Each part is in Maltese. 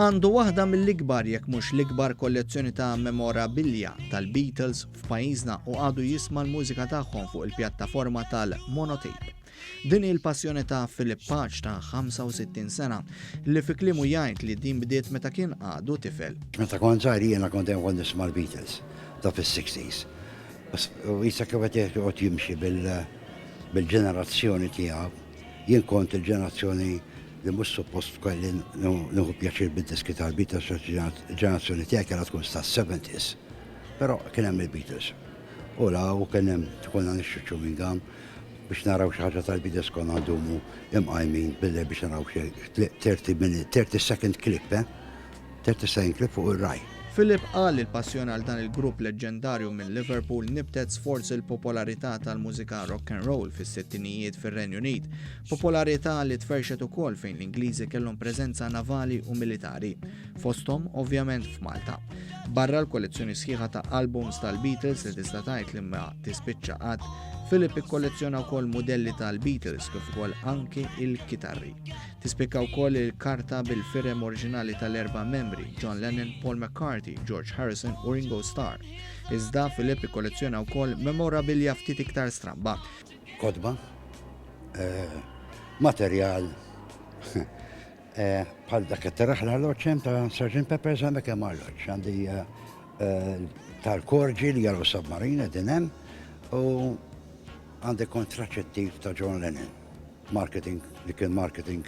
Għandu waħda mill-ikbar jekk mhux l-ikbar kollezzjoni ta' memorabilia tal-Beatles f'pajjiżna u għadu jisma' l-mużika tagħhom fuq il-pjattaforma tal-monotape. Din hi l-passjoni ta' Philip Pace ta' 65 sena li fi kliemu jgħid li din bdiet meta kien għadu tifel. Meta kont żgħir jiena kont dejjem kont nisma' l-Beatles ta' fis-60s. U jisa kif qed joqgħod jimxi bil-ġenerazzjoni tiegħu. Jien kont il-ġenerazzjoni li mhux suppost kelli nieħu pjaċir bid-diski tal-Beatles għax il-ġenerazzjoni tiegħi kellha tkun tas-70s. Però kien hemm il-Beatles. U la u kien hemm konna nixtru chewing gum biex naraw xi ħaġa tal-Beatles konna ndumu imqajmin bil-lejl biex naraw xi 30 minute, 30 second clip, eh? 30 second clip fuq ir-Rai. Philip qal li l-passjoni għal dan il-grupp leġġendarju minn Liverpool nibtet sforz il-popolarità tal-mużika rock and roll fis-sittinijiet fir-Renju Unit, popolarità li tferrxet ukoll fejn l-Ingliżi kellhom preżenza navali u militari, fosthom ovvjament f'Malta. Barra l-kollezzjoni sħiħa ta' albums tal-Beatles li tista' tgħid li ma tispiċċa qatt, Philip ikkollezzjona wkoll mudelli tal-Beatles kif ukoll anki il-kitarri. Tispikka wkoll il-karta bil-firem oriġinali tal-erba' membri, John Lennon, Paul McCartney, George Harrison u Ringo Starr. Iżda Philip ikkollezzjona wkoll memorabilja ftit iktar stramba. Kotba, materjal bħal dak qed taraħ l-arloġġ hemm ta' Sgt. Peppers hemmhekk hemm arloġġ. Għandi tal-Korġi li Yellow Submarine qegħdin hemm u għandi kontraċettiv ta' John Lennon. Marketing li kien marketing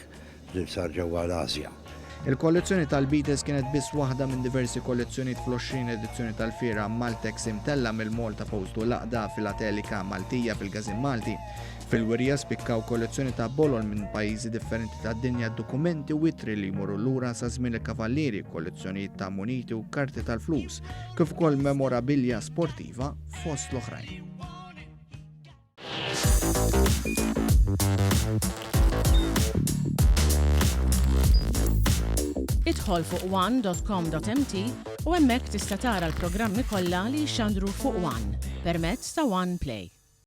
li sar ġewwa l-Asja. Il-kollezzjoni tal-Beatles kienet biss waħda minn diversi kollezzjonijiet fl-20 edizzjoni tal-fiera Maltex imtella' mill-Malta Post u l-Għaqda Filatelika Maltija fil-Każin Malti. Fil-wirja spikkaw kollezzjoni ta' bolol minn pajjiżi differenti tad-dinja, dokumenti u ittri li jmorru lura sa żmien il-Kavallieri, kollezzjonijiet ta' muniti u karti tal-flus, kif ukoll memorabilja sportiva fost l-oħrajn. Idħol fuq one.com.mt u hemmhekk tista' tara l-programmi kollha li jixxandru fuq One permezz ta' One Play.